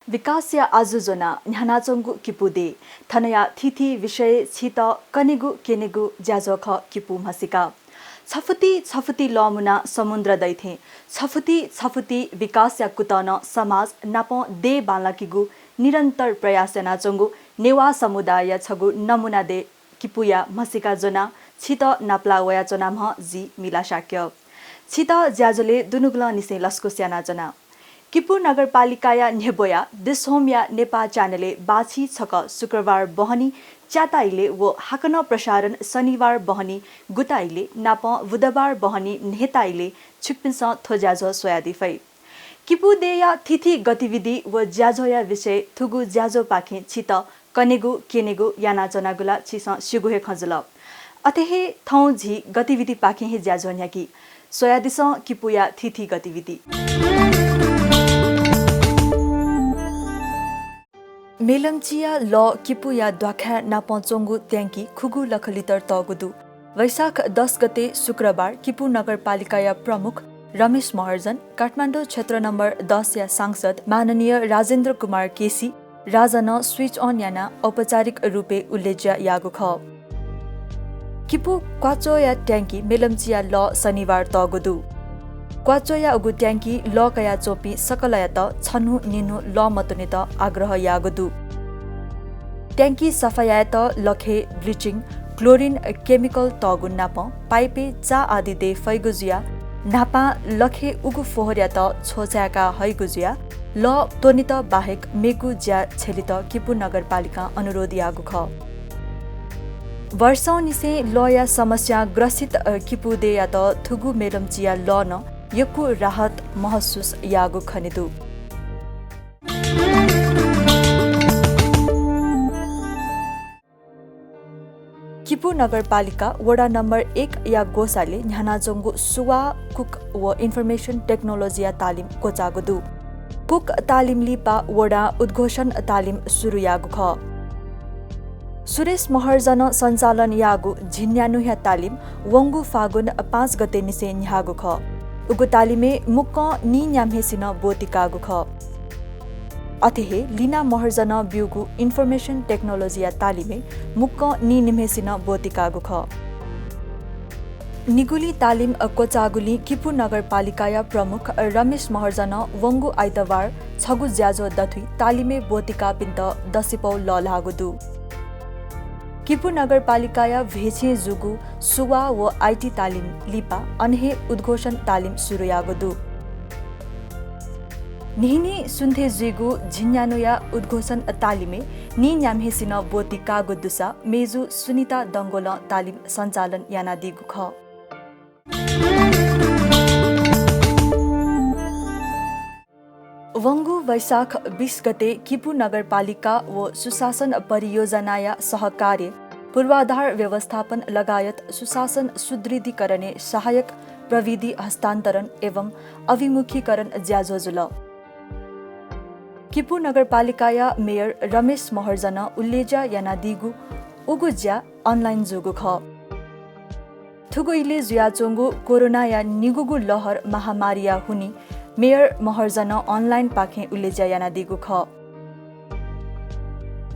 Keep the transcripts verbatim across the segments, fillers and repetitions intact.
विकासया आजु ज्वनाः न्ह्यानाच्वंगु किपू देय्। थनया थीथी विषय छित कनेगु क्यनेगु ज्याझ्वः खः किपू म्हसीका। छफुति छफुति लः मुनाः समुद्र दइथें छफुति छफुति विकासया कुतः नं समाज नापं देय् बांलाकेगु निरन्तर प्रयास यानाच्वंगु नेवाः समुदायया छगू नमुना देय् किपूया म्हसीका ज्वनाः छित नापलाः वयाच्वनाम्ह जि मिला शाक्य। छित ज्याझ्वलय् दुनुगलंनिसें लसकुस यानाच्वना। किपू नगरपालिकाया न्ह्यब्वया दिसहोमया नेपाः च्यानलय् बाछि छकः शुक्रबार बहनी च्याता इलय् व हाकनं प्रसारण शनिबार बहनी गुता इलय् नापं बुधबार बहनी न्हय्ता इलय् छिकपिन्सं थ्व ज्याझ्वः स्वयादी फइ। किपू देय्‌या थीथी गतिविधि व ज्याझ्वःया विषय थुगु ज्याझ्वःपाखें छित कनेगु, क्यनेगु यानाच्वनागु ला छिसं स्यूगु हे खँ जुल। अथे हे थौं झी गतिविधिपाखें हे ज्याझ्वः न्ह्याकी। स्वयादिसँ किपूया थीथी गतिविधि। मेलम्चीया लः किपूया ध्वाखाय् नापं च्वंगु ट्याङ्की खुगू लख लिटर तःगु दु। वैशाख दस गते शुक्रबार किपू नगरपालिकाया प्रमुख रमेश महर्जन, काठमाडौं क्षेत्र नम्बर दस या सांसद माननीय राजेन्द्र कुमार केसी, राजानं switch on यानाः औपचारिक रूपय् उल्लेज्या याःगु खः। किपू क्वाच्वःया ट्याङ्की मेलम्चीया लः शनिबार तःगु दु। क्वाच्वःया उगु ट्याङ्की लः कयाच्वंपिं सकलयात छन्हु निन्हु लः मत्वनेत आग्रह याःगु दु। ट्याङ्की सफा यायेत लखय् bleaching, chlorine chemical तःगु नापं पाइपय् चा आदि दये फइगु जुयाः न्हापां लखय् उगु फोहोरयात छ्वचाय्‌का हइगु जुयाः लः त्वनेत बाहेक मेगु ज्या छ्यलेत किपू नगरपालिकां अनुरोध याःगु खः। वर्षौंनिसें लःया समस्यां ग्रसित, अ, किपू देय्‌यात थुगु मेलम्चीया लः नं यक्व राहत महसुस याःगु खनेदु। किपू नगरपालिका वडा नम्बर एक या ग्वसालय् न्ह्यानाच्वंगु सुवाः cook व information technology या तालिम क्वचाःगु दु। Cook तालिम लिपा वडां उद्घोषण तालिम सुरु याःगु खः। सुरेश महर्जनं सञ्चालन याःगु झिंन्यान्हुया तालिम वंगु फागुन पाँच गते निसें न्ह्याःगु खः। उगु तालिमय् मुक्कं नीन्याम्हेसिनं ब्वति काःगु खः। अथे हे लिना महर्जनं ब्यूगु information technology या तालिमय् मुक्कं नीनिम्हेसिनं ब्वति काःगु खः। निगुलिं तालिम क्वचाःगुलिं किपू नगरपालिकाया प्रमुख रमेश महर्जनं वंगु आइतबार छगू ज्याझ्वः दथुइ तालिमय् ब्वति काःपिन्त दसिपौ लःल्हाःगु दु। किपू नगरपालिकाया भ्वय्छेँ जूगु सुवाः व IT तालिम लिपा अन हे उद्घोषण तालिम सुरु याःगु दु। न्हिन्हि सुन्थे जुइगु झिंन्यान्हुया उद्घोषण तालिमय् नीन्याम्हेसिनं ब्वति काःगु दुसा मेजु सुनिता डंगोलं तालिम सञ्चालन यानादीगु खः। वंगु वैशाख बिस गते किपू नगरपालिका व सुशासन परियोजनाया सहकार्य पूर्वाधार व्यवस्थापन लगायत सुशासन सुदृढीकरणय् सहायक प्रविधि हस्तान्तरण एवं अभिमुखीकरण ज्याझ्वः जुल। किपू नगरपालिकाया मेयर रमेश महर्जनं उल्लेज्या यानादीगु उगु ज्या online जूगु खः। थुगु इलय् जुयाच्वंगु कोरोनाया निगूगु लहर महामारीया हुनिं मेयर महर्जनं online पाखें उल्लेज्या यानादीगु खः।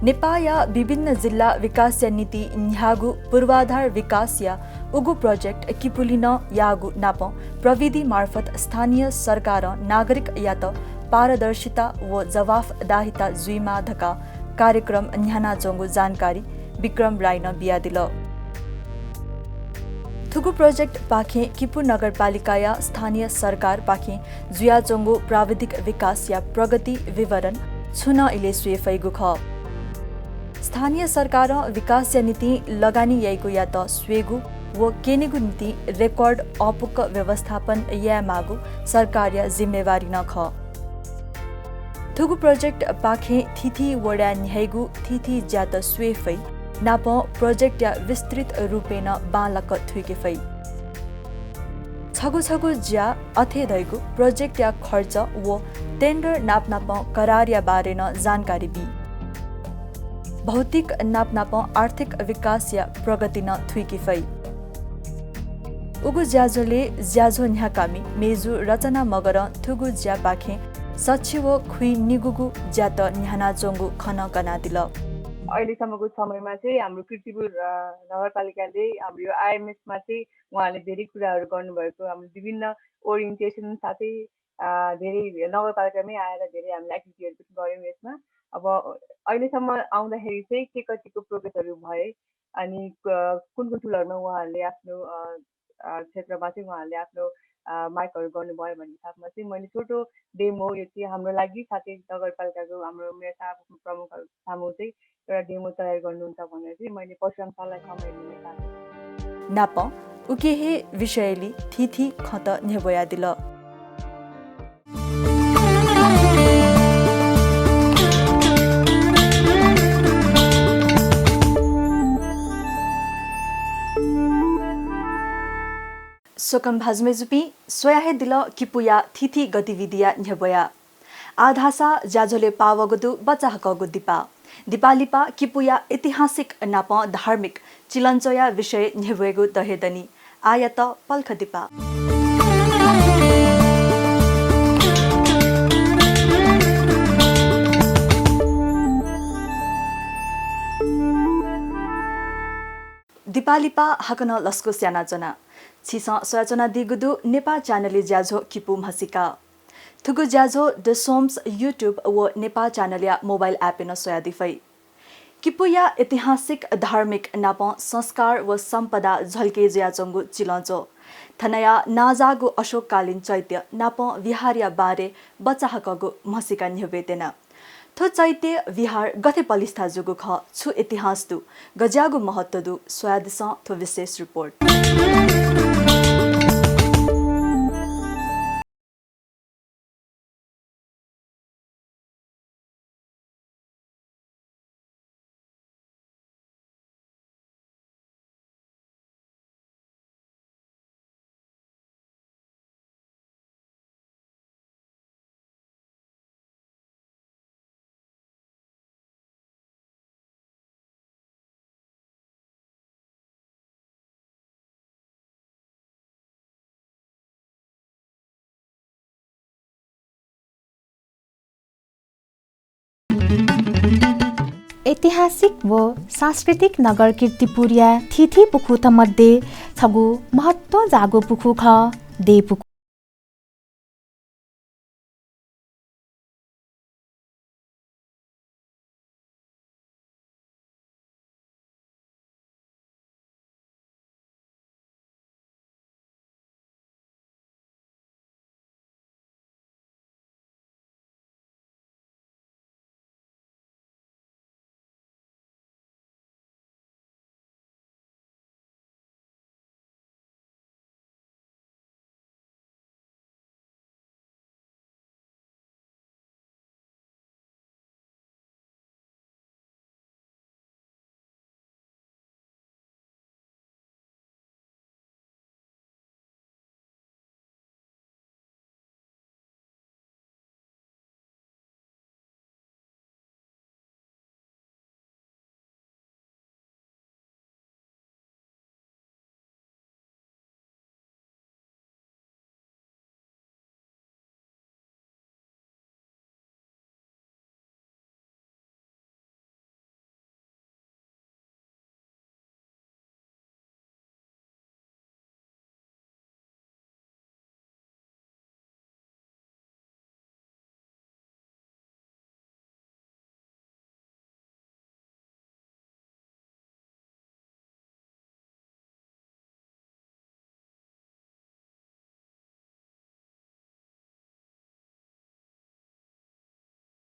नेपाःया विभिन्न जिल्ला विकासया निंतिं न्ह्याःगु पूर्वाधार विकासया उगु project किपुलिं नं याःगु नापं प्रविधि मार्फत स्थानीय सरकारं नागरिकयात पारदर्शिता व जवाफदाहिता जुइमाः धकाः कार्यक्रम न्ह्यानाच्वंगु जानकारी विक्रम राईनं बियादिल। थुगु project पाखें किपू नगरपालिकाया स्थानीय सरकारपाखें जुयाच्वंगु प्राविधिक विकासया प्रगति विवरण छुं नं इलय् स्वये फइगु खः। स्थानीय सरकारं विकासया निंतिं लगानी याइगुयात स्वयेगु व क्यनेगु निंतिं record अःपुक व्यवस्थापन यायेमाःगु सरकारया जिम्मेवारी नं खः। थुगु project पाखें थीथी वडाय् न्ह्याइगु थीथी ज्यात स्वये फइ, नापं project या विस्तृत रूपय् नं बांलाक थुइके फइ। छगू छगू ज्या अथे धइगु project या खर्च व tender नापनापं करारया बारे नं जानकारी बी। भौतिक नापनापं आर्थिक विकासया प्रगति नं थुइके फइ। उगु ज्याझ्वलय् ज्याझ्वः न्ह्याकामि मेजु रचना मगरं थुगु ज्यापाखें सछि व खुइँ निगूगु ज्यात न्ह्यानाच्वंगु खँ नं कनादिल। अहिलेसम्मको समयमा चाहिँ हाम्रो कीर्तिपुर, अ, नगरपालिकाले हाम्रो यो आइएमएसमा चाहिँ उहाँले धेरै कुराहरू गर्नुभएको, हाम्रो विभिन्न ओरिएन्टेसन साथै, अ, धेरै नगरपालिकामै आएर धेरै हामीले एक्टिभिटीहरू पनि गऱ्यौँ यसमा। अब अहिलेसम्म आउँदाखेरि चाहिँ के कतिको प्रोग्रेसहरू भए, अनि क-, कुन कुन टुलहरूमा उहाँहरूले आफ्नो, अ, अ, क्षेत्रमा चाहिँ उहाँहरूले आफ्नो, अ, मार्गहरू गर्नुभयो भन्ने हिसाबमा चाहिँ मैले छोटो डेमो, यो चाहिँ हाम्रो लागि साथै नगरपालिकाको हाम्रो मेयर साहब, प्रमुखहरू सामु चाहिँ एउटा डेमो तयार गर्नुहुन्छ भनेर चाहिँ मैले परशुराम सरलाई समय दिने। नापं उकी हे विषयलि थीथी खँत न्ह्यब्वयादिल। स्वकं भाजु मय्जुपिं, स्वया हे दिल किपूया थीथी गतिविधिया न्ह्यब्वया। आः धाःसा ज्याझ्वलय् पाः वःगु दु बचाहाकःगु दिपा। दिपालिपा किपूया ऐतिहासिक नापं धार्मिक चिलंचोया विषय न्ह्यब्वयेगु द हे दनि। आःयात पलख दिपा। दिपालिपा हाकनं लसकुस यानाच्वना। छिसं स्वयाच्वनादीगु दु नेपाः च्यानलया ज्याझ्वः किपू म्हसीका। थुगु ज्याझ्वः The Soms YouTube व नेपाः च्यानलया मोबाइल एपय् नं स्वयादी फइ। किपूया ऐतिहासिक, धार्मिक नापं संस्कार व सम्पदा झल्के जुयाच्वंगु चिलंचो। थनया नांजाःगु अशोककालीन चैत्य नापं विहारया बारे बचाहाकःगु म्हसीका न्ह्यब्वये त्यना। थ्व चैत्य विहार गथे पलिस्था जूगु खः, छु इतिहास दु, गज्याःगु महत्व दु, स्वयादिसँ थ्व विशेष रिपोर्ट। ऐतिहासिक व सांस्कृतिक नगर कीर्तिपुरया थीथी पुखूत मध्ये छगू महत्वं जाःगु पुखू खः, देय् पुखू।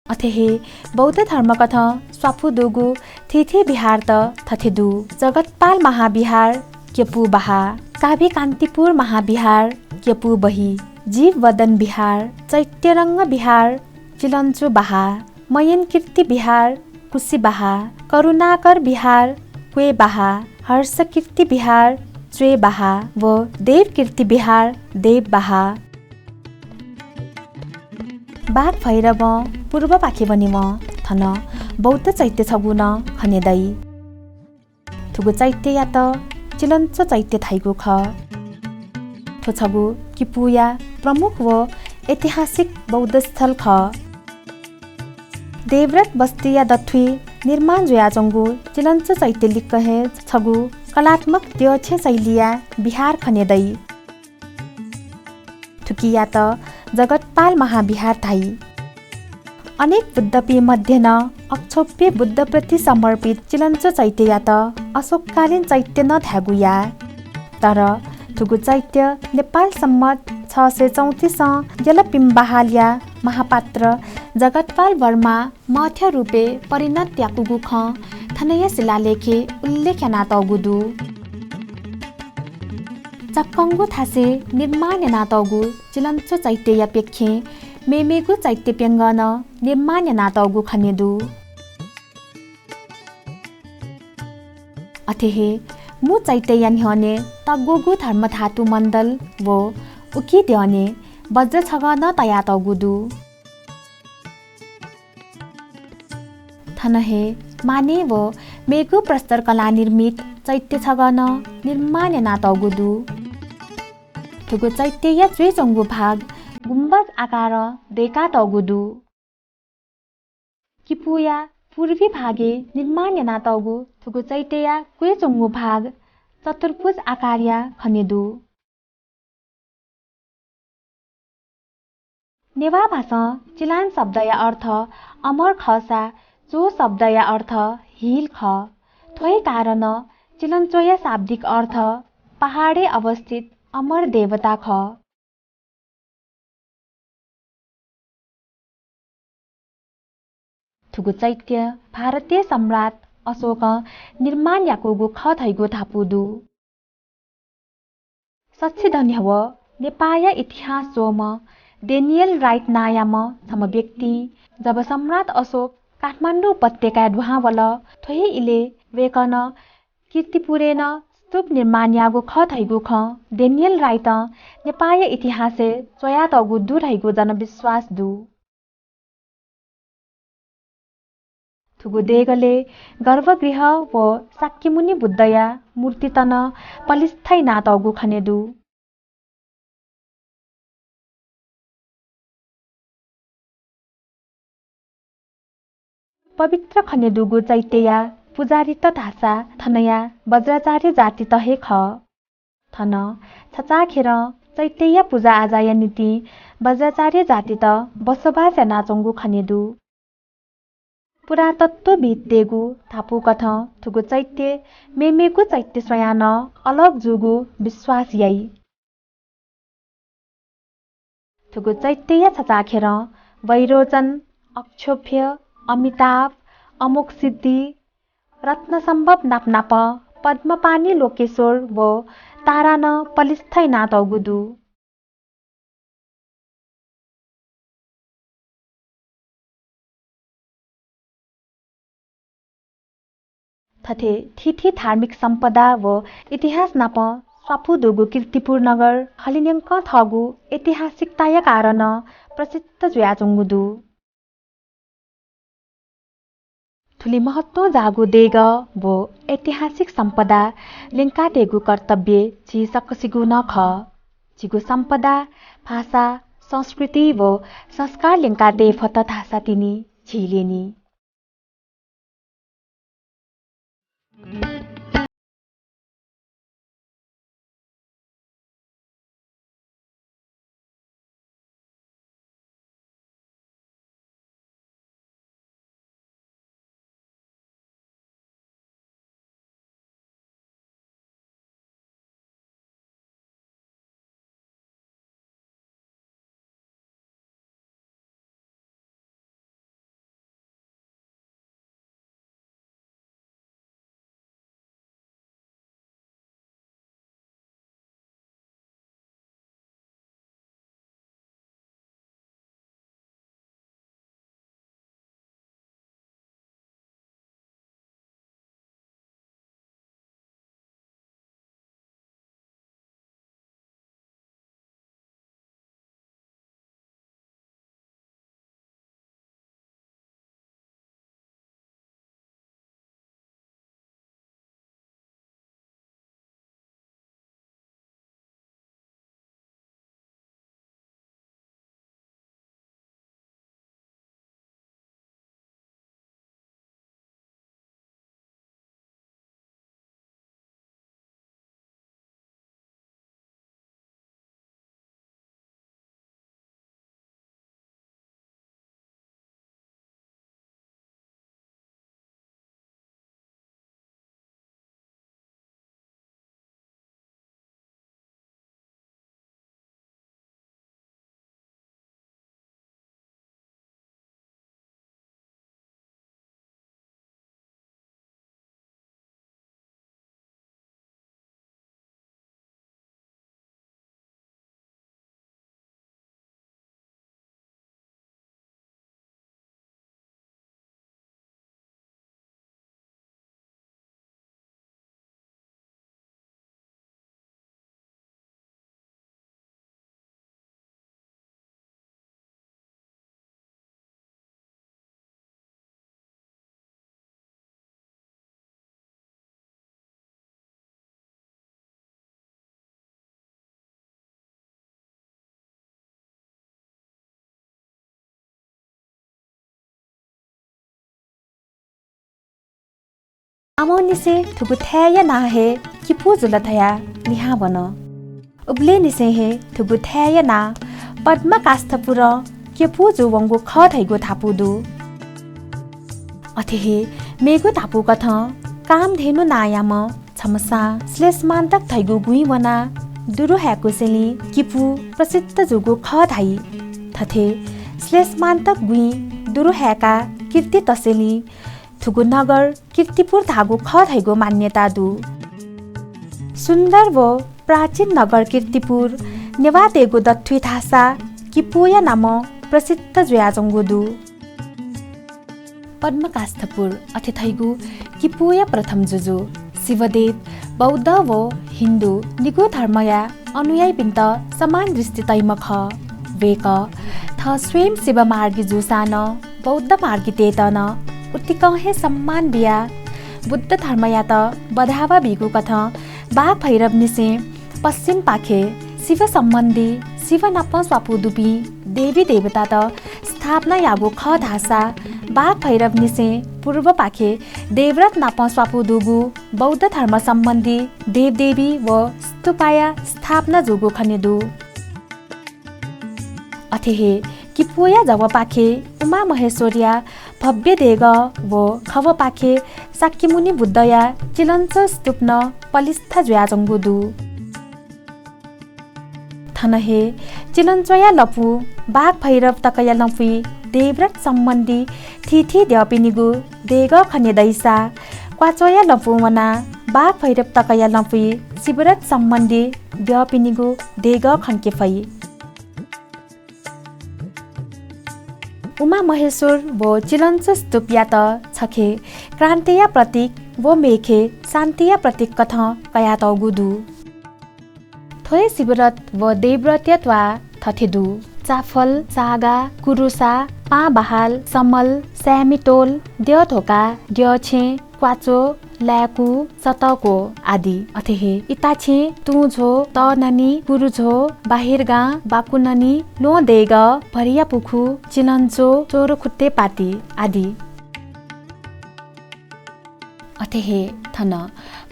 अथे हे बौद्ध धर्मकथं स्वापू दुगु थीथी विहारत थथे दु। जगतपाल महाविहार, क्यपू बहाः, काव्यकान्तिपुर महाविहार, क्यपू बही, जीववदन विहार, चैत्यरंग विहार, चिलंचु बहाः, मयनकीर्ति विहार, कुसि बहाः, करुणाकर विहार, क्वय् बहाः, हर्षकीर्ति विहार, च्वय् बहाः व देवकीर्ति विहार, देव बहाः। बाघ भैरवं पूर्वपाखे वनेवं थन बौद्ध चैत्य छगू नं खने दइ। थुगु चैत्ययात चिलंचो चैत्य धाइगु खः। थ्व छगू किपूया प्रमुख व ऐतिहासिक बौद्ध स्थल खः। देवव्रत बस्तीया दथुइ निर्माण जुयाच्वंगु चिलंचु चैत्य लिक्क हे छगू कलात्मक द्यःछेँ शैलीया विहार खने दइ। थुकियात जगतपाल महाविहार धाइ। अनेक बुद्धपिं मध्ये नं अक्षोभ्य बुद्धप्रति समर्पित चिलंचु चैत्ययात अशोककालीन चैत्य नं धायेगु याः। तर थुगु चैत्य नेपाल सम्वत छ सय चौंतिसं जलपिम्बाहालया महापात्र जगतपाल वर्मा मठया रूपय् परिणत याकूगु खँ थनया शिलालेखय् उल्लेख यानातःगु दु। चक्कंगु थासय् निर्माण यानातःगु चिलंचु चैत्यया प्यखें मेमेगु चैत्य प्यंगः नं निर्माण यानातःगु खने दु। अथे हे मू चैत्यया न्ह्यःने तग्वःगु धर्मधातु मण्डल व उकी द्यःने वज्र छगः नं तयातःगु दु। थन हे माने व मेगु प्रस्तर कलानिर्मित चैत्य छगः नं निर्माण यानातःगु दु। थुगु चैत्यया च्वय् च्वंगु भाग गुम्बज आकारं दय्कातःगु दु। किपूया पूर्वी भागय् निर्माण यानातःगु थुगु चैत्यया क्वय् च्वंगु भाग चतुर्भुज आकारया खने दु। नेवाः भाषां चिलान शब्दया अर्थ अमर खःसा चो शब्दया अर्थ हिल खः। थ्व हे कारणं चिलंचोया शाब्दिक अर्थ पहाडय् अवस्थित अमर देवता खः। थुगु चैत्य भारतीय सम्राट अशोकं निर्माण याकूगु खः धइगु धापू दु। सच्छिदँ न्ह्यः नेपाःया इतिहास च्वःम्ह डेनियल राइट नांयाम्ह छम्ह व्यक्तिं जब सम्राट अशोक काठमाडौं उपत्यकाय् दुहां वल, थ्व हे इलय् वय्कलं कीर्तिपुरय् नं स्तूप निर्माण याःगु खः धइगु खँ डेनियल राइटं नेपाःया इतिहासय् च्वयातःगु दु धइगु जनविश्वास दु। थुगु देगलय् गर्भगृह व शाक्यमुनि बुद्धया मूर्तित नं पलिस्था यानातःगु खने दु। पवित्र खने दुगु चैत्यया पुजारीत धाःसा थनया वज्राचार्य जातित हे खः। थन छचाःखेरं चैत्यया पुजाआजाया निंतिं वज्राचार्य जातित बसोबास यानाच्वंगु खने दु। पुरातत्वविद्तय्गु धापूकथं थुगु चैत्य मेमेगु चैत्य स्वयां नं अलग जूगु विश्वास याइ। थुगु चैत्यया छचाःखेरं वैरोचन, अक्षोभ्य, अमिताभ, अमोघसिद्धि, रत्नसम्भव नापनापं पद्मपाणि लोकेश्वर व तारा नं पलिस्था यानातःगु दु। थथे थीथी धार्मिक सम्पदा व इतिहास नाप स्वापू दुगु कीर्तिपुर नगर खलि न्यंकं थःगु ऐतिहासिकताया कारणं प्रसिद्ध जुयाच्वंगु दु। थुलि महत्वं जाःगु देगः व ऐतिहासिक सम्पदा ल्यंकातयेगु कर्तव्य झी सकसिगु नं खः। झीगु सम्पदा, भाषा, संस्कृति व संस्कार ल्यंकातये फत धाःसा तिनि झी ल्यनी। आमंनिसें थुगु थाय्‌या नां हे किपू जुल धयाः लिहां वन। उबलय्‌निसें हे थुगु थाय्‌या नां पद्मकाष्ठपुरं क्यपू जूवंगु खः धइगु धापू दु। अथे हे मेगु धापूकथं कामधेनु नांयाम्ह छम्ह सां श्लेष्मान्तक धइगु गुँइ वनाः दुरु हाय्‌कूसेंलि किपू प्रसिद्ध जूगु खः धाइ। थथे श्लेष्मान्तक गुँइ दुरु हाय्‌काः कीर्ति तसेंलि थुगु नगर कीर्तिपुर धाःगु खः धइगु मान्यता दु। सुन्दर व प्राचीन नगर कीर्तिपुर नेवाःतय्‌गु दथुइ धाःसा किपूया नामं प्रसिद्ध जुयाच्वंगु दु। पद्मकाष्ठपुर अथे धइगु किपूया प्रथम जुजु शिवदेव बौद्ध व हिन्दू निगू धर्मया अनुयायीपिन्त समान दृष्टि तइम्ह खः। वय्‌कः थः स्वयं शिवमार्गी जूसां नं बौद्ध मार्गीतय्‌त नं उतिकं हे सम्मान बियाः बुद्ध धर्मयात बढावा बीगु कथं बाघ भैरवनिसें पश्चिमपाखे शिव सम्बन्धी शिव नाप स्वापू दुपिं देवी देवतात स्थापना याःगु खः धाःसा बाघ भैरवनिसें पूर्वपाखे देवव्रत नाप स्वापू दुगु बौद्ध धर्म सम्बन्धी देवदेवी व स्तूपाया स्थापना जूगु खने दु। अथे हे किपूया जवपाखे उमा महेश्वरया भव्य देगः व खवपाखे शाक्यमुनि बुद्धया चिलंचो स्तूप नं पलिस्था जुयाच्वंगु दु। थन हे चिलंचोया लँपु बाघ भैरव तकया लँपुइ देवव्रत सम्बन्धी थीथी द्यःपिनिगु देगः खने दइसा क्वाचोया लँपु वनाः बाघ भैरव तकया लँपुइ शिवव्रत सम्बन्धी द्यःपिनिगु देगः खंके फइ। उमा महेश्वर व चिलंचो स्तूपयात छखे क्रान्तिया प्रतीक व मेखे शान्तिया प्रतीक कथं कयातःगु दु। थ्व हे शिवव्रत व देवव्रतया त्वाः थथे दु। चाफल, सागा, कुरुसा, पां बहाल, समल, स्यामितोल, द्यः धोका, द्यः छेँ, क्वाचो, लाय्‌कू, सतःक्वः आदि। अथे हे इताछेँ, तुं झ्वः, तःननी, कुरुझ्वः, बाहिरगां, बाकुननी, ल्वहं देगः, भरिया पुखू, चिलंचो, चोरोखुट्टे पाति आदि। अथे हे थन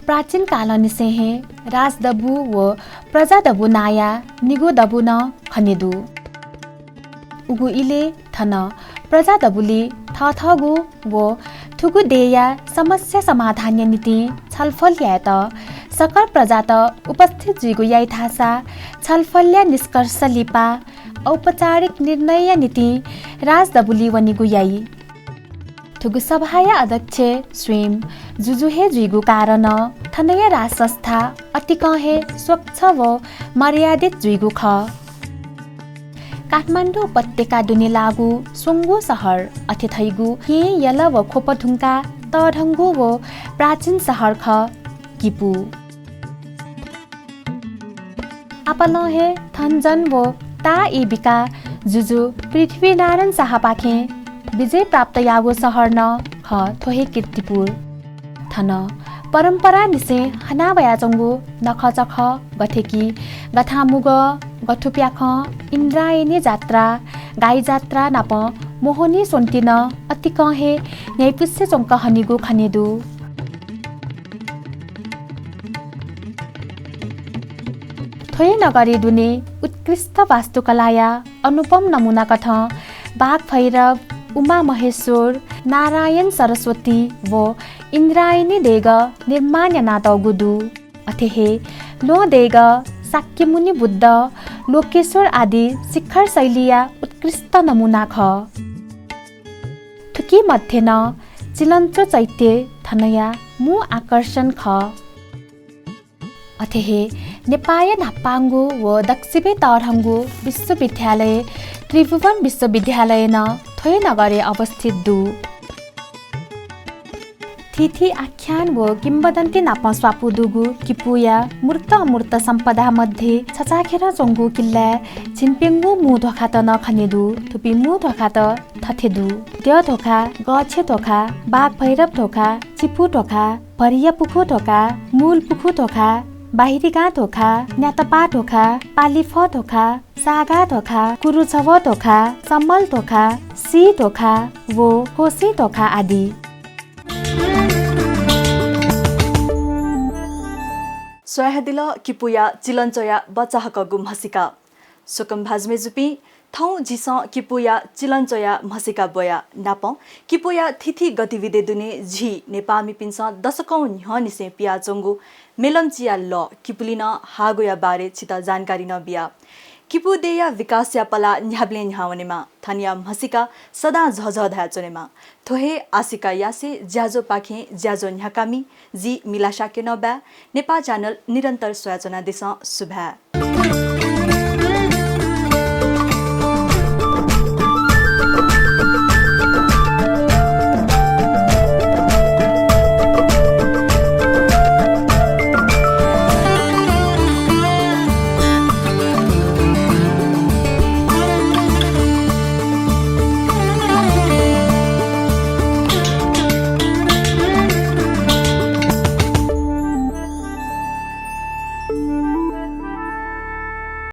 प्राचीन कालंनिसें हे राजदबू व प्रजादबू नांया निगू दबू नं खने दु। उगु इलय् थन प्रजादबुलिइ थःथःगु व थुगु देय्‌या समस्या समाधानया निंतिं छलफल यायेत सकल प्रजात उपस्थित जुइगु याइ धाःसा छलफलया निष्कर्ष लिपा औपचारिक निर्णयया निंतिं राजदबुलिइ वनेगु याइ। थुगु सभाया अध्यक्ष स्वयं जुजु हे जुइगु कारणं थनया राजसंस्था अतिकं हे स्वच्छ व मर्यादित जुइगु खः। काठमाडौं उपत्यका दुने लाःगु स्वंगू शहर अथे धइगु केहेँ यल व ख्वप धुंकाः तःधंगु व प्राचीन शहर खः किपू। आपालं हे थन जन व ताःई बिकाः जुजु पृथ्वीनारायण शाहपाखें विजय प्राप्त याःगु शहर नं खः थ्व हे कीर्तिपुर। थन परम्परानिसें हनावयाच्वंगु नखःचखः गथे कि गथांमुगः, गथुप्याखं, इन्द्रायणी जात्रा, गाई जात्रा नाप मोहनी स्वन्ति नं अतिकं हे न्ह्याइपुसे च्वंक हनीगु खने दु। थ्व हे नगरय् दुने उत्कृष्ट वास्तुकलाया अनुपम नमुना कथं बाघ भैरव, उमा महेश्वर, नारायण सरस्वती व इन्द्रायणी देगः निर्माण यानातःगु दु। अथे हे ल्वहं देगः, शाक्यमुनि बुद्ध, लोकेश्वर आदि शिखर शैलीया उत्कृष्ट नमुना खः। थुकी मध्ये नं चिलंचो चैत्य थनया मू आकर्षण खः। अथे हे नेपाःया न्हापांगु व दक्वसिबय् तःधंगु विश्वविद्यालय त्रिभुवन विश्वविद्यालय नं थ्व हे नगरय् अवस्थित दु। थीथी आख्यान व किंवदन्ती नाप स्वापू दुगु किपूया मूर्त अमूर्त सम्पदा मध्ये छचाःखेरं च्वंगु किल्लाय् झिंप्यंगू मू ध्वाखात नं खने दु। थुपिं मू ध्वाखात थथे दु, द्यः ध्वाखा, गःछेँ ध्वाखा, बाघ भैरव ध्वाखा, चिपु ध्वाखा, भरिया पुखू ध्वाखा, मूल पुखू ध्वाखा, बाहिरिगां ध्वाखा, न्यातपाः ध्वाखा, पालिफः ध्वाखा, सागा ध्वाखा, कुरुझवः ध्वाखा, सम्मल ध्वाखा, सी ध्वाखा व कोसी ध्वाखा आदि। स्वयादिल किपूया चिलंच्वया बचाहकःगु म्हसीका। स्वकं भाजु मय्‌जुपिं, थौं झीसं किपूया चिलंच्वया म्हसीका ब्वया नापं किपूया थीथी गतिविधि दुने झी नेपाःमिपिन्सं दशकौं न्ह्यःनिसें पियाच्वंगु मेलम्चीया लः किपुलिनं हाःगुया बारे छितः जानकारी नं बिया। किपू देय्‌या विकासया पलाः न्ह्याबलें न्ह्यावनेमा, थनया म्हसीका सदां झःझः धयाच्वनेमा। थ्व हे आशिका यासें ज्याझ्वःपाखें ज्याझ्वः न्ह्याकामि जि मिला शाक्य नं बाय्। नेपाः च्यानल निरन्तर स्वयाच्वनादिसँ। सुभाय्।